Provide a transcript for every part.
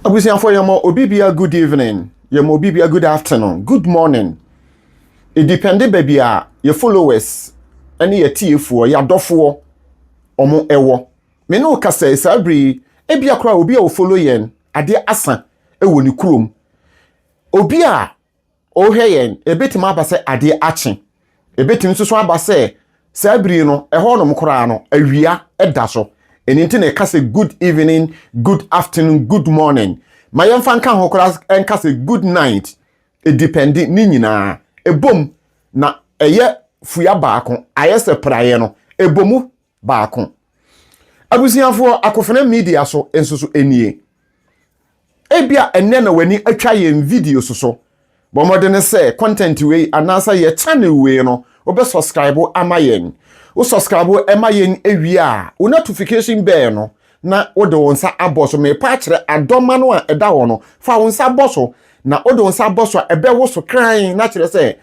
Abusuafoɔ, yɛma obi bia good evening, yɛma obi bia good afternoon, good morning. Ɛdepend baabi a yɛ followers ne yɛ tiefoɔ, yɛ adɔfoɔ ɔmo ɛwɔ. Me ne wo kasa saa bere yi, ebia koraa obi a ɔfollow yɛn, adeɛ asa ɛwɔ ne kurom. Obi a ɔrehwɛ yɛn, ebetumi aba sɛ adeɛ akye. Ebetumi nso so aba sɛ saa bere no ɛhɔ nom koraa no awia ɛda so. Ɛno nti na ɛka sɛ good evening, good afternoon, good morning. Ma yɛmfa nka ho koraa ɛnka sɛ good night. Ɛdepend ne nyinaa. Ɛbom na ɛyɛ fua baako, ayɛ sɛ praeɛ no, ɛbom baako. Abusuafoɔ, Akofena Media so nso so nie. Ebia ɛnnɛ na w'ani atwa yɛn video so so. Bɔ mmɔden sɛ content wei anaasɛ yɛ channel wei no, wobɛ subscribe ama yɛn. Wo subscribe ɛma yɛn ewie a, wo notification bell no na wode wo nsa abɔ so. Mepa akyerɛ adɔma no a ɛda hɔ no, fa wo nsa bɔ so, na wode wo nsa bɔ so a, ɛbɛwo so kran na kyerɛ sɛ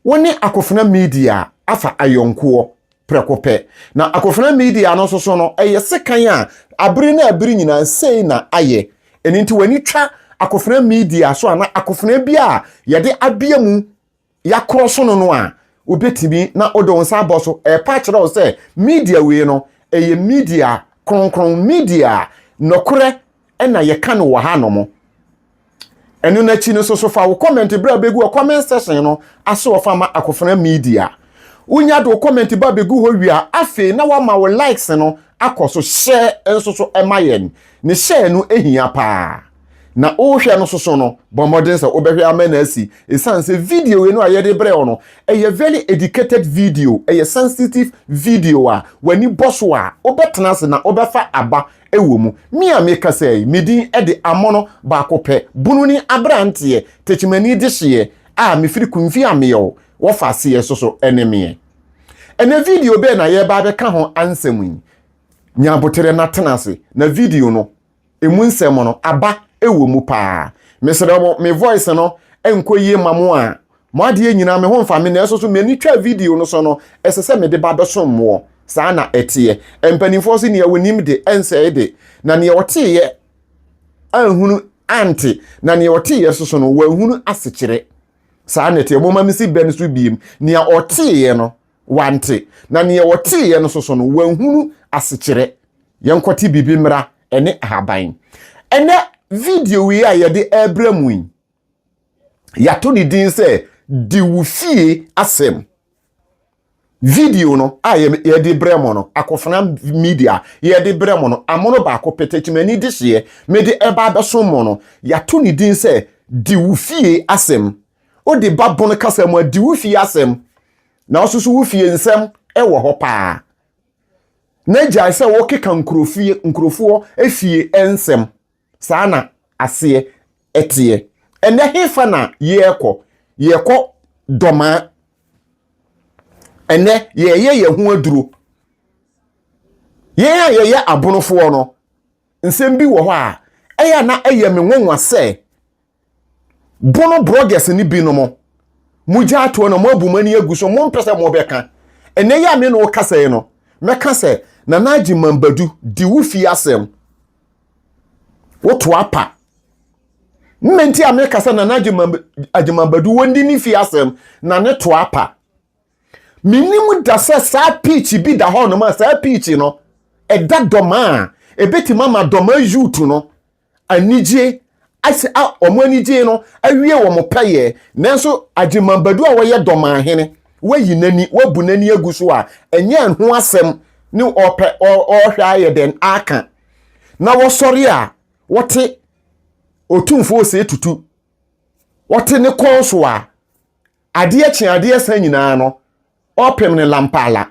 wo ne Akofena Media afa ayɔnkoɔ prɛko pɛ. Na Akofena Media no nso so no, ɛyɛ sekan a abere na abere nyinaa sei na ayɛ. Ɛno nti w'ani twa Akofena Media so a, na Akofena bi a yɛde abea mu yɛakorɔ so no a, wobɛtumi na wode wo nsa abɔ so. Ɛpa kyerɛ wo sɛ media wei no ɛyɛ media kronkron, media nɔkorɛ ɛna yɛka no wɔ ha nom. Ɛno n'akyi no nso so, fa wo comment berɛ a bɛgu wɔ comment section no ase wɔ fa ma Akofena Media. Wonya de wo comment ba bɛgu hɔ wie a, afei na wama wo likes no akɔ so, share nso so ɛma yɛn. Ne share no ehia paa. Na wohwɛ no soso no, bɔ mmɔden sɛ wobɛhwɛ ama no asi, ɛsiane sɛ video wei no a yɛde brɛ wo no ɛyɛ very educated video, ɛyɛ sensitive video a w'ani bɔ so a, wobɛtena ase na wobɛfa aba ɛwɔ mu. Me a meka sɛ me din de Amono baako pɛ, bunu ne aberanteɛ tekyimani de hyeɛ a mefiri Kumfi Ameɛw wɔfa aseɛ so so ɛne meɛ. Ɛnɛ video bɛɛ na yɛba abɛka ho ansɛm yi. Nya abotere na tena ase na video no emu nsɛm no aba ɛwɔ mu paa. Mesrɛ mo, me voice no ɛnkɔ yie ma mo a, mo adeɛ nyinaa me ho mfa me, na ɛso so m'ani twa video no so no, ɛsɛ sɛ mede ba bɛsom moɔ. Saa na ɛteɛ. Mpanimfoɔ so, nea wɔnim de ɛnsɛe de, na nea ɔteeɛ anhunu ante, na nea ɔteeɛ so so no wɔahunu asekyerɛ. Saa na ɛteɛ. Moma me si bɛ no so biem: nea ɔteeɛ no wante, na nea ɔteeɛ no so so no wɔahunu asekyerɛ. Yɛnkɔte biribi mmra ɛne ahaban. Ɛnɛ video yi a yɛde ɛrebrɛ mu yi, yɛato ne din sɛ "Di Wo Fie Asɛm". Video no a yɛde brɛ mu no, Akofena Media yɛde brɛ mu no, Amono baako pɛ, kyimani de hyeɛ mede ɛba abɛso mu no, yɛato ne din sɛ "Di Wo Fie Asɛm". Wode ba bono kasa mu a, di wo fie asɛm, na ɔso so wo fie nsɛm ɛwɔ hɔ paa, na gyae sɛ wɔkeka nkurɔfie nkurɔfoɔ efie nsɛm. Saa na aseɛ ɛteɛ. Ɛnɛ hefa na yɛrekɔ? Yɛrekɔ Dɔmaa. Ɛnɛ yɛyɛ yɛn ho aduro. Yɛn a yɛyɛ abonofoɔ no, nsɛm bi wɔ hɔ a ɛyɛ na ɛyɛ me nwanwa sɛ bono bloggers ne binom mo gya atoɔ na mo abu mo ani agu so, mo mpɛ sɛ mo bɛka. Ɛnɛ yi a me ne wo kasa yi no, mɛka sɛ Nana Agyeman Badu, di wo fie asɛm, woto apa mmenti a meka sɛ Nana Agyeman Badu wɔndi ne fie asɛm na ne to apa. Menim da sɛ saa pitch bi da hɔ nom a, saa pitch no ɛda Dɔma a ebetumi ama Dɔma youth no anigye asɛ a wɔn anigye no awie wɔn pɛyɛ. Nanso Agyeman Badu a wɔyɛ Dɔmaahene, wayi n'ani, wabu n'ani agu so a ɛnyɛ ho asɛm ne ɔpɛ ɔrehwɛ ayɛ dɛn aka na wɔsɔre a wɔte Otumfoɔ Osei Tutu wɔte ne kɔn so a, adeɛ kye adeɛ san nyinaa no ɔpem ne lampaala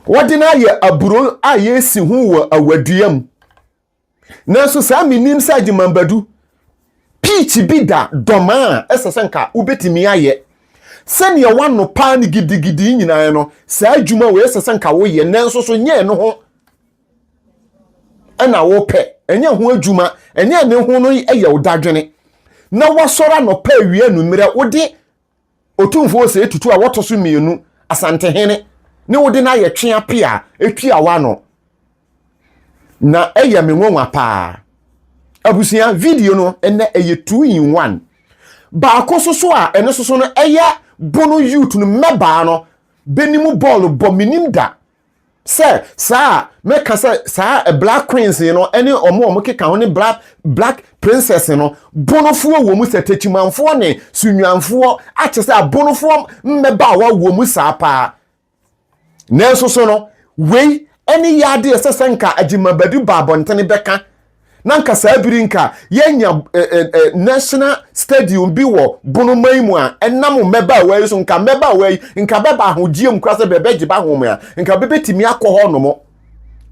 wɔde no ayɛ aburo a yɛsi ho wɔ awadua mu. Nanso saa menim sɛ Agyeman Badu, pitch bi da Dɔma a ɛsɛ sɛ nka wobɛtumi ayɛ sɛnea wano paa ne gidigidi nyinaa no. Saa adwuma wɔ ɛsɛ sɛ nka woyɛ, nanso so nyɛ no ho ɛna wopɛ, ɛnyɛ ho adwuma, ɛnyɛ ne ho no ɛyɛ wo dadwene na wasɔre anɔpa, awia, anummerɛ wode Otumfoɔ Osei Tutu a wɔtɔ so mmienu, Asantehene, ne wode no ayɛ twea pe a ɛtua wano na ɛyɛ me nwanwa paa. Abusua, video no ɛnɛ ɛyɛ 2 in 1. Baako soso a ɛno soso no ɛyɛ Bono youth no mmɛbaa no bɛnim bɔɔlo bɔ. Menim da sɛ saa mɛka sɛ saa Black Queens no ɛne ɔmo a ɔmo keka ho ne Black Princess no, Bonofoɔ wɔ mu sɛ Tɛkyimanfoɔ ne Sunwanfoɔ akyɛ sɛ abonofoɔ mmɛbaawa wɔ mu saa paa. Nanso so no wei ɛne yaade ɛsɛ sɛ nka Agyemang ba abɔntene bɛka na nka saa biri nka yɛnya ɛ ɛ national stadium bi wɔ Bonoman mu a ɛnam mmɛbaawa yi so. Nka mmɛbaawa yi nka bɛba ahodie mu kora sɛ bɛbɛgye ba home a, nka bɛbɛtumi akɔ hɔ nom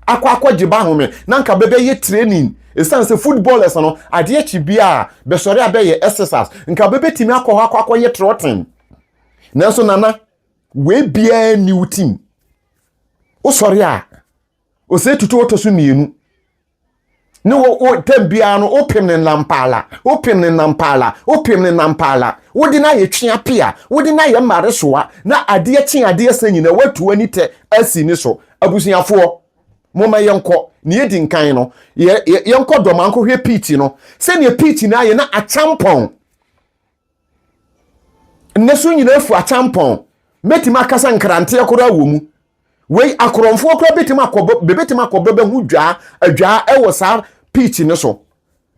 akɔ akɔgye ba home na nka bɛbɛyɛ training, ɛsiane sɛ footballers no adeɛ kyi bi a bɛsɔre a bɛyɛ exercise, nka bɛbɛtumi akɔ hɔ akɔ akɔyɛ trotting. Nanso nana wei biara new team wosɔre a Osei Tutu wɔtɔ so mmienu ne wo wo tɛm biara no, wopem ne nampaala, wopem ne nampaala, wopem ne nampaala, wode no ayɛ twea pea, wode no ayɛ mmare soa na adeɛ kye adeɛ sɛ nyina woatu ani tɛ asi ne so. Abusuafoɔ, momma yɛnkɔ ne yɛdi nkan no, yɛnkɔ Dɔma nkɔhwɛ pitch no sɛnea pitch no ayɛ na Achampɔn nnɛ so nyinaa afu. Achampɔn mɛtumi akasa nkranteɛ koraa wɔ mu. Wei akorɔmfoɔ koraa bɛtumi akɔ, bɛbɛtumi akɔ bɛbɛhu dwaa adwaa ɛwɔ saa pitch no so.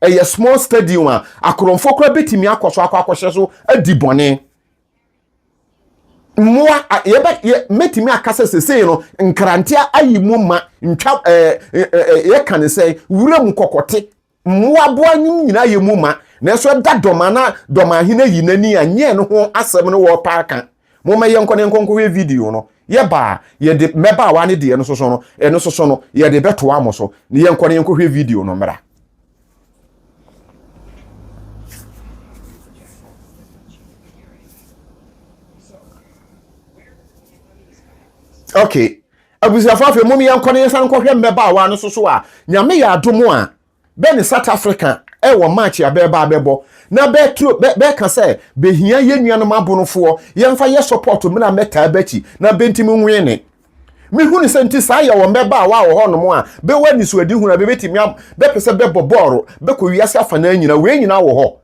Ɛyɛ small stadium a akorɔmfoɔ koraa bɛtumi akɔ so akɔ akɔhyɛ so adi bɔne. Mmoa yɛbɛ yɛ mɛtumi akasa sesei no nkranteɛ ayi mu ma ntwa ɛɛ ɛɛ yɛka ne sɛ wuram kɔkɔte mmoaboa no nyinaa yɛ mu ma. Nanso ɛda Dɔma na Dɔmahene ayi n'ani a nyɛ no ho asɛm no wɔ paaka. Momma yɛnkɔ ne nkɔnkɔhwɛ video no. Yɛba a yɛde mmɛbaawa ne deɛ no soso no, ɛno soso no yɛde bɛtoa mo so. Ne yɛnkɔ ne yɛnkɔhwɛ video no mmra. Okay, abusuafo, afei mom yɛnkɔ ne yɛsan nkɔhwɛ mmɛbaawa no soso a Nyame yɛ adom a bɛ ne South Africa ɛwɔ match a bɛɛba abɛbɔ na bɛturo bɛka sɛ behia yɛn nuanom abonofoɔ yɛmfa yɛ support mena mɛtaa bɛkyi na bɛntimi nwene. Mehu ne sɛ nti saa yɛ wɔ mmɛbaawa wɔ hɔnom a bɛwɔ anisoadi hunu a bɛbɛtumi bɛpɛ sɛ bɛbɔ bɔɔlo bɛkɔ wiase afa no nyina. Wei nyinaa wɔ hɔ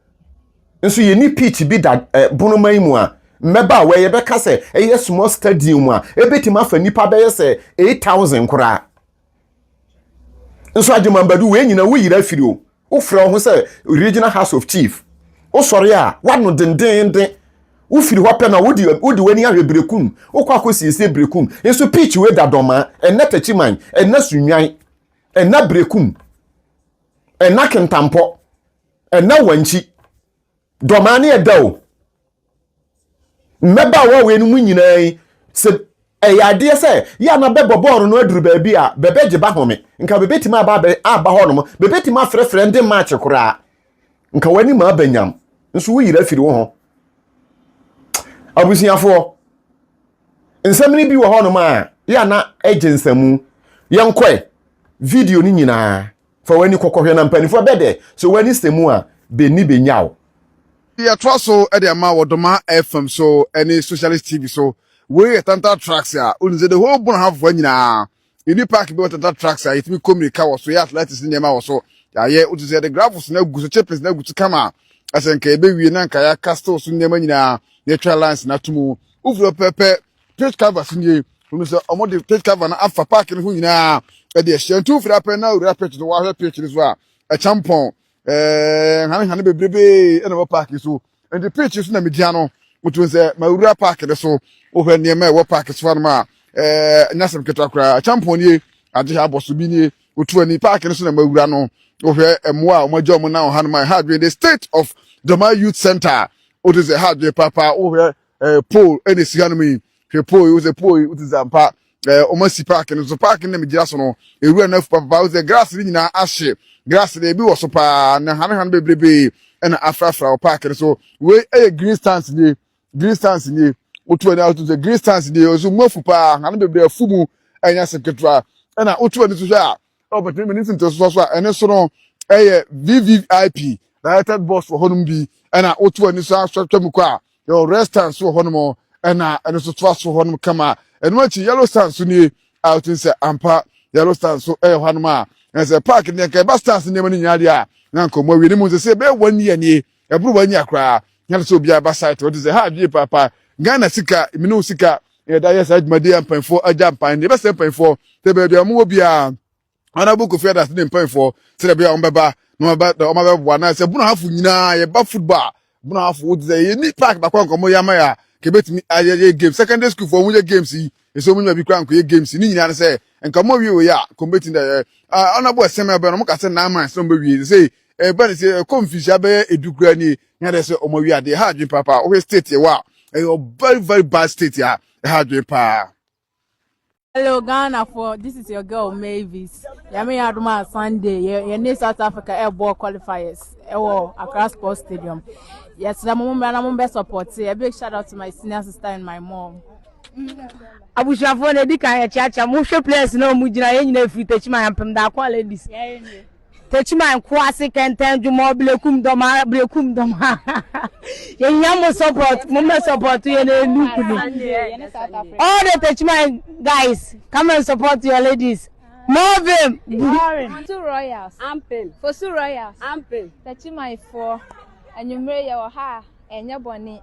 nso yɛni pitch bi da Bonoman mu a mmɛbaawa yɛbɛka sɛ ɛyɛ small stadium a ɛbɛtumi afa nipa bɛyɛ sɛ 8000 koraa. Nso Agyemang Badu, wei nyina woyira afiri o. Wofrɛ wo ho sɛ regional house of chief, wosɔre a wano dendenden, wofiri hɔ pɛ na wode w'ani ahwɛ Berekum, wokɔ akɔsiesie Berekum. Nso pitch wei da Dɔma, ɛnɛ Takyiman, ɛnɛ Sunwan, ɛnɛ Berekum, ɛnɛ Kentampɔ, ɛnɛ Wankyi. Dɔma ne ɛda o. Mmɛbaawa wei no mu nyinaa yi sɛ ɛyɛ adeɛ sɛ yɛ ana bɛbɔ bɔɔlo no aduru baabi a bɛbɛgye ba home, nka bɛbɛtumi aba hɔ nom, bɛbɛtumi afrɛfrɛ nde match koraa, nka w'anim aba nyam. Nso woyira afiri wo ho. Abusuafoɔ, nsɛm no bi wɔ hɔnom a yɛ ana agye nsamu. Yɛnkɔɛ video no nyinaa, fa w'ani kɔkɔhwɛ na mpanimfoɔ bɛdɛ sɛ w'ani sɛ mu a bɛni bɛnya wo. Yɛtoa so de ama wɔ Dɔma FM so ne Socialist TV so. Wei yɛ Tanta Tracks a wonim sɛ the whole Bono hafoɔ nyinaa yɛni park bi wɔ Tanta Tracks a yɛtumi kɔ mmirika wɔ so, yɛ athletics ne nneɛma wɔ so. Yɛayɛ wotu sɛ yɛde gravels no agu so, chippings no agu so kama a ɛsɛ nka yɛbɛwie na nka yɛaka still so nneɛma nyinaa na yɛtwa lines no ato mu. Wofiri pɛpɛ, pitch cover so nie. Wonim sɛ ɔmo pitch cover no afa park no ho nyinaa ɛde ahyia, nti wofiri apɛ na owura pitch no, wahwɛ pitch no so a ɛkyampɔn hanehane bebrebe ɛna ɛwɔ park so. Nti pitch so na megyina no, wotu sɛ mawura park no so. Wohwɛ nneɛma a ɛwɔ park so hanom a nyɛ asɛm ketewa koraa. Kyampɔn nie, agye ha abɔ so bi nie. Wotu ani park no so na mawura no, wohwɛ mmoa a wɔagya wɔn nan wɔ hanom a ɛha adwene. The state of Dɔma Youth Center, wotu sɛ ha adwene papa. Wohwɛ pole ɛna esi hanom yi, hwɛ pole yi, wosɛ pole yi, wotu sɛ ampa wɔn asi park no so. Park no na megyina so no, ewura no afu papa. Wosɛ grass no nyinaa ahye, grass no ebi wɔ so paa na hanehane bebrebe ɛna afrafra wɔ park no so. Wei ɛyɛ green stands nie, green stands nie. Wotu ani ato sɛ green stands nie nso mu afu paa, hane bebree afu mu, ɛnyɛ asɛm ketewa. Ɛna wotu ani so hwɛ a ɛwɔ bɛtɛn mi ne nsɛm so so a ɛne so no ɛyɛ VVIP directed bus wɔ hɔnom bi. Ɛna wotu ani so ahwɛ mu kɔ a yɛwɔ red stand so wɔ hɔnom, ɛna ɛno nso toa so hɔnom kama. Ɛno akyi yellow stand so nie a wotu sɛ ampa yellow stand so ɛyɛ hɔnom a ɛsɛ park ne nka ɛba stands nneɛma no nyinaa deɛ a na nka ɔmo awie ne mu sɛ sɛ ɛbɛyɛ one year nie ɛboro one year koraa na sɛ obiara ba site wɔte sɛ ha adwene paapaa Ghana sika mene wo sika yɛda yɛ saa dwumadie a mpanyinfoɔ agya mpan ne yɛbɛsɛ mpanyinfoɔ sɛ baabi a wɔn wɔ biara Honorable Kofi Adams ne mpanyinfoɔ sɛdeɛ ɛbɛyɛ a wɔbɛba na wɔbɛba na wɔabɛboa na sɛ Bono Ahafo nyinaa yɛba football a Bono Ahafo wote sɛ yɛni park baako a nkɔmmɔ yɛ ama yɛ a nka ɛbɛtumi ayɛ yɛ games secondary school foɔ wɔn yɛ games yi ɛsɛ wɔn nyɛ bi koraa nkɔyɛ games ne nyinaa no sɛ nka wɔn awie wɔ yɛ a nka wɔbɛtumi dɛ ɛ Honorable ɛsɛm ɛbɛn no wɔn ka sɛ 9 months na wɔn bɛwie sɛ ɛba ne sɛ ɛkɔ mfinhyia bɛyɛ edu koraa nie na yɛ sɛ wɔn awie adeɛ ha adwene paapaa wɔhwɛ state yɛ wɔ a ɛyɛ very very bad state a ɛha adwene paa. Hello Ghana for this is your girl Mavis. Yame Aduma Sunday. Yɛ ne South Africa ɛbɔ qualifiers ɛwɔ Accra Sports Stadium. Yɛsrɛ mo mmra na mo bɛ support. A big shout out to my senior sister and my mom. Abusuafoɔ na edi kan yɛkyeakyea mo hwɛ players na wɔn gyina yɛn nyinaa efiri Techiman Ampem Darkoa ladies. Techiman Nkoase Kɛntɛn Dwomɔ Blekum Dɔma Blekum Dɔma yɛhia mo support mo mɛ support yɛn na enu kunu all the Techiman guys come and support your ladies Movim Fosu Royals Ampem Fosu Royals Ampem Techiman foɔ anwummere yɛwɔ ha a ɛnyɛ bɔne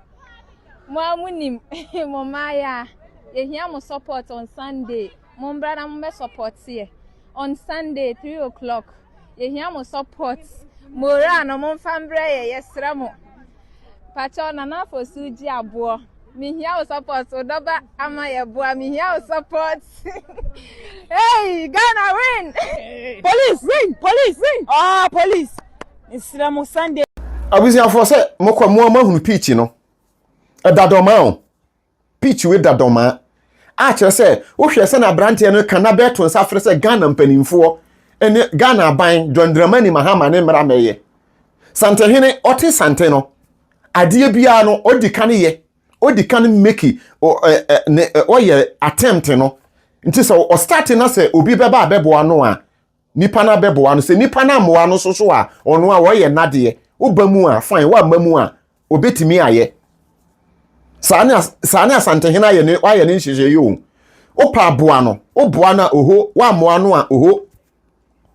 mo a mo nim mo mmaayɛ a yɛhia mo support on Sunday. Mombra na mombɛ support yɛ on Sunday 3 o'clock. Yɛhia mo support. Morale no momfa mbrɛ yɛ yɛsrɛ mo. Pakyɛw Nana Afosu gye aboɔ. Mehia wo support. Wo dɔba ama yɛ boa. Mehia wo support. Hey, Ghana win! Police win! Police win! Ah, police! Mesrɛ mo Sunday. Abusuafoɔ, sɛ mokɔ mo a moahunu pitch no ɛda dɔmaa o pitch wei da dɔmaa a kyerɛ sɛ wohwɛ sɛ na aberanteɛ no ka na bɛɛto nsa frɛ sɛ Ghana mpanimfoɔ ne Ghana aban John Dramani Mahama ne mmara mɛyɛ Santehene ɔte Sante no adeɛ biara no ɔdi kan yɛ ɔdi kan make ne ɔyɛ attempt no. Nti sɛ ɔstart na sɛ obi bɛba abɛboa no a, nipa no abɛboa no. Sɛ nipa no amoa no so so a, ɔno a wɔyɛ nadeɛ woba mu a fine, woamma mu a obɛtumi ayɛ saa ne saa ne Asantehene ayɛ ne wayɛ ne nhyehyɛ yi o. Wopa aboa no, woboa no a oho, woammoa no a oho,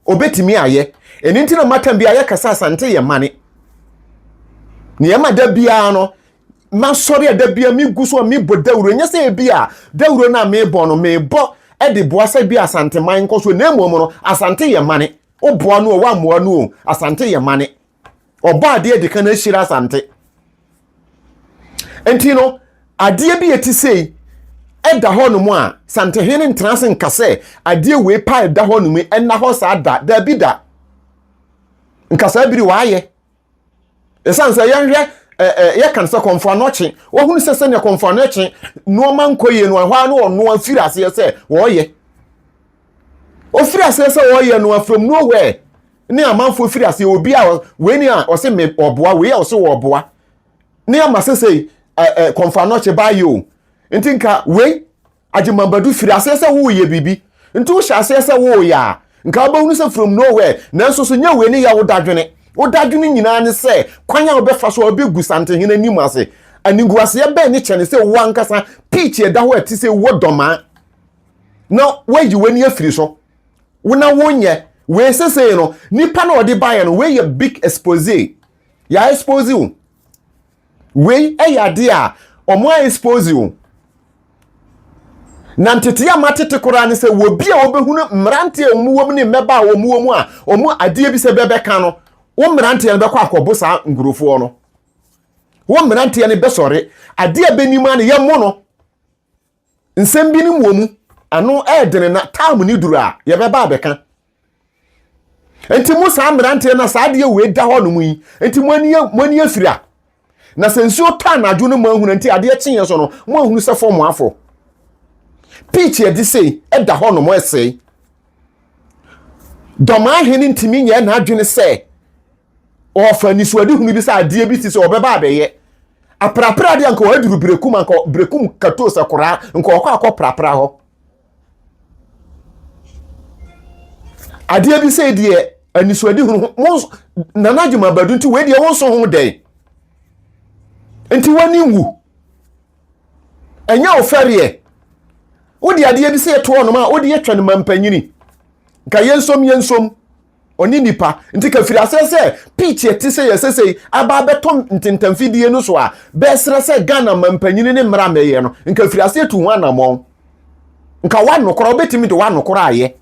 obɛtumi ayɛ. Ɛno nti na matan bi a yɛkasa Asante yɛ mane nneɛma da biara no masɔre a da biara megu so a mebɔ dawuro. Nyɛ sɛ ebi a dawuro no a mebɔ no mebɔ de boa sɛ bi Asanteman nkɔ so, na mmom no Asante yɛ mane. Woboa no o, woammoa no o, Asante yɛ mane. Ɔbɔ adeɛ di kan ahyira Asante. Nti no adeɛ bi eti sei ɛda hɔ nom a Santehene ntena ase nka sɛ adeɛ wei pa ɛda hɔ nom ɛna hɔ saa da daabi da nkasa biri waayɛ. Ɛsiane sɛ yɛnhwɛ ɛɛ yɛka no sɛ Kɔmfo Anɔkye wɔhunu sɛ sɛnea Kɔmfo Anɔkye nneɛma nkɔ yie no, ɛhɔ ara no ɔno afiri aseɛ sɛ wɔreyɛ ofiri aseɛ sɛ wɔreyɛ no from nowhere ne amanfoɔ firi aseɛ obi a wei ni a ɔse me ɔboa wei a ɔse ɔboa ne ama sese ɛɛ ɛ Kɔmfo Anɔkye baayɛ o. Nti nka wei Agyemambadu firi aseɛ sɛ wɔreyɛ biribi nti wohyɛ aseɛ sɛ wɔreyɛ a nka wobɛhunu sɛ from nowhere. Nanso so nyɛ wei ne yɛ wodadwene wodadwene nyinaa ne sɛ kwan a wobɛfa so a wobɛgu Santehene anim ase. Animguaseɛ bɛn ne kyɛne sɛ wo ankasa pitch ɛda hɔ a ɛte sɛ wɔ dɔmaa na woayi w'ani afiri so wo na wonyɛ wei sesei no nipa na ɔde baeɛ no. Wei yɛ big expose, yɛ expose wo. Wei yɛ adeɛ a ɔmo a expose wo na ntete a matete koraa ne sɛ wɔbi a wɔbɛhunu mmeranteɛ a wɔn wɔ mu ne mmɛba a wɔn wɔ mu a wɔn adeɛ bi sɛ bɛbɛka no wo mmeranteɛ no bɛkɔ akɔbo saa nkurɔfoɔ no. Wo mmeranteɛ no bɛsɔre adeɛ a bɛnim a no yɛmmɔ no nsɛm bi no wɔ mu ano ɛɛdene na time ne duru a yɛbɛba abɛka. Nti mo saa mmeranteɛ na saa adeɛ wei da hɔ nom yi nti mo ani afiri a na sɛ nsuo tɔ anadwo no mo ahunu nti adeɛ kyeeɛ so no mo ahunu sɛ fɔm afɔ pitch yɛde sei ɛda hɔ nom ɛsɛe. Dɔm ahene ntumi nyɛ n'adwene sɛ ɔfa nisuadehunu bi sɛ adeɛ bi si sɛ ɔbɛba abɛyɛ aprapra deɛ nka ɔaduru Berekum anka Berekum kato sɛ koraa nka ɔkɔ akɔ prapra hɔ adeɛ bi sɛ deɛ anisoadehunu mo Nana Adwuma Badu nti wei deɛ wo nso ho dɛn nti w'ani nwu ɛnyɛ wo fɛreɛ wode adeɛ bi sɛ yɛto ɔnom a wode yɛtwa no ma mpanyini nka yɛnsom yɛnsom. Ɔne nipa. Nti ka firi aseɛ sɛ pitch ɛte sɛ yɛ sesei aba abɛtɔ ntentamfidie no so a bɛsrɛ sɛ Ghana mampanyini ne mmra mmɛyɛ no, nka firi aseɛ tu ho anamɔn. Nka woanokora, wobɛtumi de woanokora ayɛ.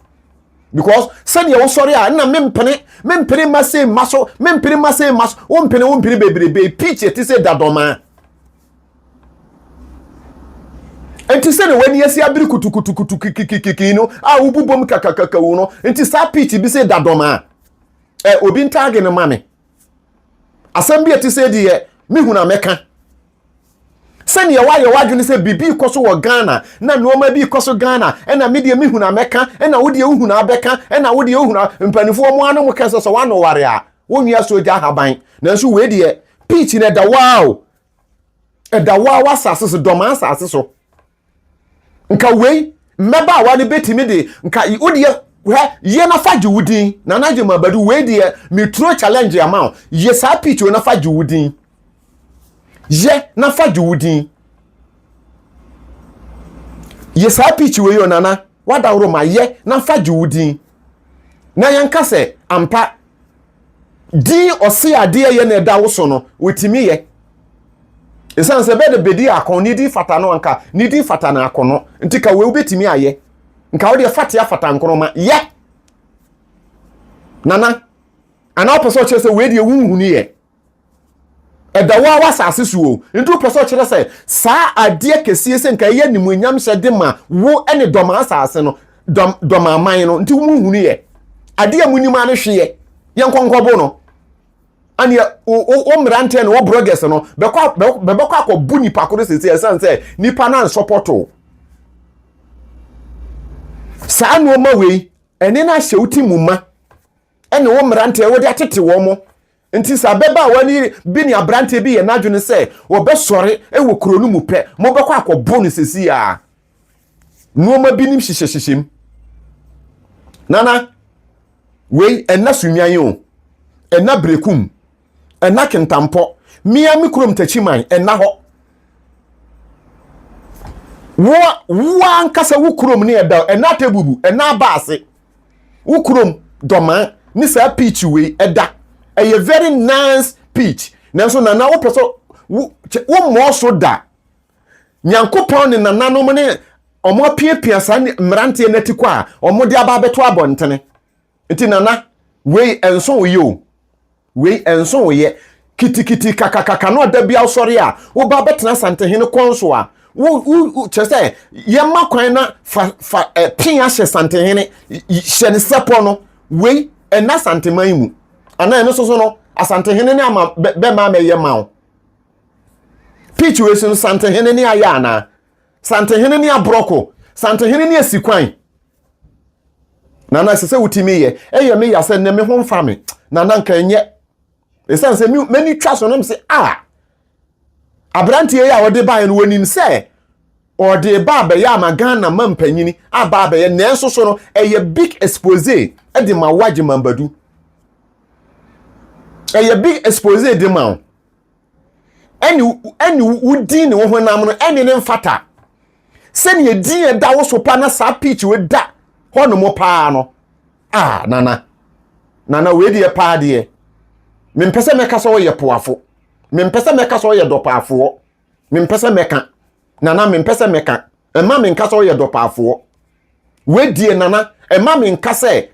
Because sɛdeɛ wosɔre a nna mempene, mempene mma sei mma so, mempene mma sei mma so, wompene wompene bebrebe, pitch ɛte sɛ dadɔmaa. Nti sɛdeɛ w'ani asi abere kutukutukutu kikikikiki no a wobobom kakakakawu no, nti saa pitch bi sɛ dadɔm a, ɛ obi ntaage no ma me. Asɛm bi a ɛte sɛ deɛ mehunu a mɛka. Sɛdeɛ woayɛ w'adwene sɛ biribi rekɔ so wɔ Ghana na nneɛma bi rekɔ so Ghana ɛna me deɛ mehunu a mɛka ɛna wo deɛ wohunu a bɛka ɛna wo deɛ wohunu a mpanimfoɔ mo ano mo ka sɛ sɛ woano ware a wonwia so gya ahaban nanso wei deɛ pitch no ɛda waa o. Ɛda wo a w'asase so, dɔm asase so. Nka wei, mmabaawa no bɛtumi de, nka wo deɛ, hwɛ, yɛ na fa gye wo din. Nana Gyima Badu, wei deɛ, meturo challenge ama wo. Yɛ saa pitch wei na fa gye wo din. Yɛ na fa gye wo din. Yɛ saa pitch wei o, Nana, wadaworo ma yɛ na fa gye wo din. Na yɛnka sɛ, ampa, Din ɔse adeɛ yɛ na ɛda wo so no, wɔtumi yɛ. Ɛsiane sɛ bɛde bɛdi akɔn, ne din fata no anka, ne din fata no akɔnɔ. Nti ka wei wobɛtumi ayɛ. Nka wodeɛ fatea fata nkoroma. Yɛ! Nana, anaa wopɛ sɛ ɔkyerɛ sɛ wei deɛ wonhunu yɛ? Ɛda wo ara w'asase so o. Nti wopɛ sɛ ɔkyerɛ sɛ saa adeɛ kɛseɛ sɛ nka ɛyɛ animuonyamhyɛ de ma wo ne dɔm asase no, dɔm, dɔm aman no, nti wo yɛ. Adeɛ a monim ara ne hweɛ. Yɛnkɔ nkɔbo no. Aneɛ wo, wo, wo mmeranteɛ ne wo brɔgɛs no bɛkɔ, bɛbɛkɔ akɔbo nipa koro sese ɛsiane sɛ nipa no ansɔpɔto. Saa nneɛma wei, ɛne no ahyɛ wo ti mu ma. Ɛne wo mmeranteɛ wode atete wɔn mo. Nti sɛ ababaawa no bi ne aberanteɛ bi yɛ n'adwene sɛ wɔbɛsɔre wɔ kuro no mu pɛ, mobɛkɔ akɔbo no sɛsi a. Nnoɔma binom hyehyɛhyehyɛ mu. Nana, wei ɛnna Sunnwan o, ɛnna Berekum, ɛnna Kintampɔ, mea me kurom Takyiman, ɛnna hɔ. Wo wo ankasa wo kurom ne ɛda, ɛnna Atebubu, ɛnna Abaase. Wo kurom dɔmaa ne saa peach wei ɛda. Ɛyɛ very nice peach. Nanso nana wopɛ sɛ wo wo mmɔɔ so da. Nyankopɔn ne nananom ne wɔn apiapia saa mmeranteɛ no atikɔ a wɔn de aba abɛto abɔntene. Nti nana wei ɛnso wo yɛ o. Wei ɛnso wo yɛ. Kitikiti kakakaka na ɔda bi asɔre a woba bɛtena Santehene kɔn so a wo wo kyerɛ sɛ yɛma kwan na fa fa eh, pee ahyɛ Santehene hyɛ ne sɛpɔ no wei ɛna Santeman mu anaa ɛno soso no Asantehene ne ama bɛma mɛyɛ ma wo pitch wei so no Santehene ne ayɛ anaa Santehene ne aborɔko Santehene ne asikwan Nana ɛsɛ sɛ wotumi yɛ. Ɛyɛ me ya sɛ nnɛ me ho mfa me. Nana nka ɛnyɛ. Ɛsiane sɛ m'ani twa so no sɛ a aberanteɛ yi a ɔde baeɛ no wɔnim sɛ ɔde ba abɛyɛ ama Ghana ma mpanyini aba abɛyɛ nanso so no ɛyɛ big expose de ma wo Agyemambadu. Ɛyɛ big expose de ma wo. Ɛne ɛne wo din ne wo honam no ɛne ne mfata. Sɛnea din ɛda wo so pa na saa pitch wo da hɔnom paa no. Ah, nana. Nana wei deɛ paa deɛ. Mempɛ sɛ mɛka sɛ ɔyɛ poafo. Mempɛ sɛ mɛka sɛ ɔyɛ dɔpaafoɔ. Mempɛ sɛ mɛka. Nana mempɛ sɛ mɛka. Ɛma menka sɛ ɔyɛ dɔpaafoɔ. Wei deɛ nana, ɛma menka sɛ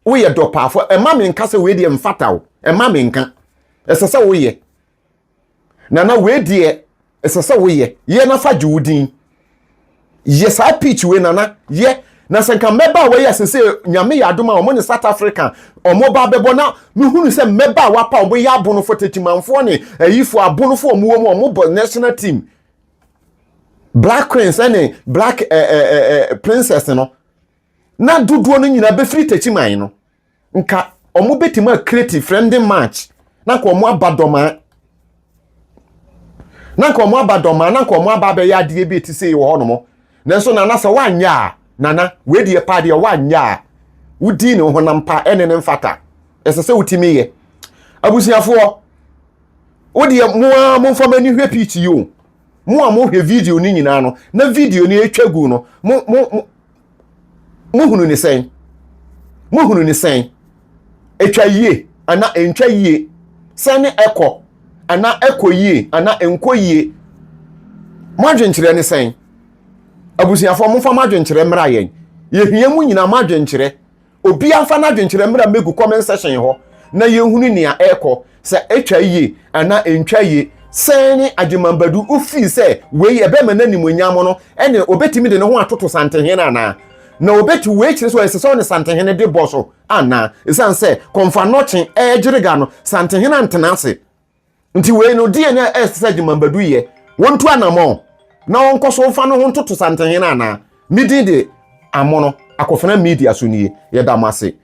woyɛ dɔpaafo ɛma me nka sɛ wei deɛ mfata o ɛma me nka ɛsɛ sɛ woyɛ nana wei deɛ ɛsɛ sɛ woyɛ yɛ na fa gye wo din yɛ saa pitch wei nana yɛ na sɛ nka mmɛba a wɔyɛ ɛsɛ sɛ nyame yɛ adom a wɔn ne South Africa wɔn ba bɛbɔ na mehunu sɛ mmɛba a wapa wɔn yɛ abonofo tetimanfoɔ ne ayifoɔ abonofo wɔn wɔ mu wɔn bɔ national team black queens ɛne black ɛɛ eh, ɛɛ eh, eh, princess no na dodoɔ no nyinaa bɛfiri Takyiman no, nka wɔn bɛtumi akreti friendly match na nka wɔn aba dɔmaa na nka wɔn aba dɔmaa na nka wɔn aba abɛyɛ adeɛ bi eti sei wɔ hɔnom nanso nana sɛ wanyɛ a nana wei deɛ paa deɛ wanyɛ a wodi ne honam pa ɛne ne mfata ɛsɛ sɛ wotumi yɛ abusuafoɔ wodeɛ mo ara momfa mo ani hwɛ pitch yi o mo a mohwɛ video no nyinaa no na video no atwa gu no mo mo mo hunu ne sɛn mo hunu ne sɛn. Ɛtwa yie anaa ɛntwa yie? Sɛn ne ɛkɔ anaa ɛkɔ yie anaa ɛnkɔ yie? Mo adwenkyerɛ ne sɛn? Abusuafoɔ momfa mo adwenkyerɛ mmra yɛn. Yɛhia mo nyinaa mo adwenkyerɛ. Obiara mfa n'adwenkyerɛ mmra mmɛgu comment section hɔ na yɛnhunu nea ɛrekɔ, sɛ ɛtwa yie anaa ɛntwa yie. Sɛn ne Agyeman Badu wofii sɛ wei ɛbɛma no animuonyam no ɛne obɛtumi de ne ho atoto Santehene anaa? Na obɛti wei kyerɛ sɛ ɛsɛ sɛ ɔne Santehene de bɔ so anaa? Ɛsiane sɛ Kɔmfo Anɔkye ɛregyerega no, Santehene antena ase. Nti wei no deɛ na ɛsɛ sɛ Agyeman Badu yɛ? Wɔntu anamɔn na ɔnkɔ so mfa ne ho ntoto Santehene anaa? Me din de Amono, Akofena Media so nie. Yɛda mo ase.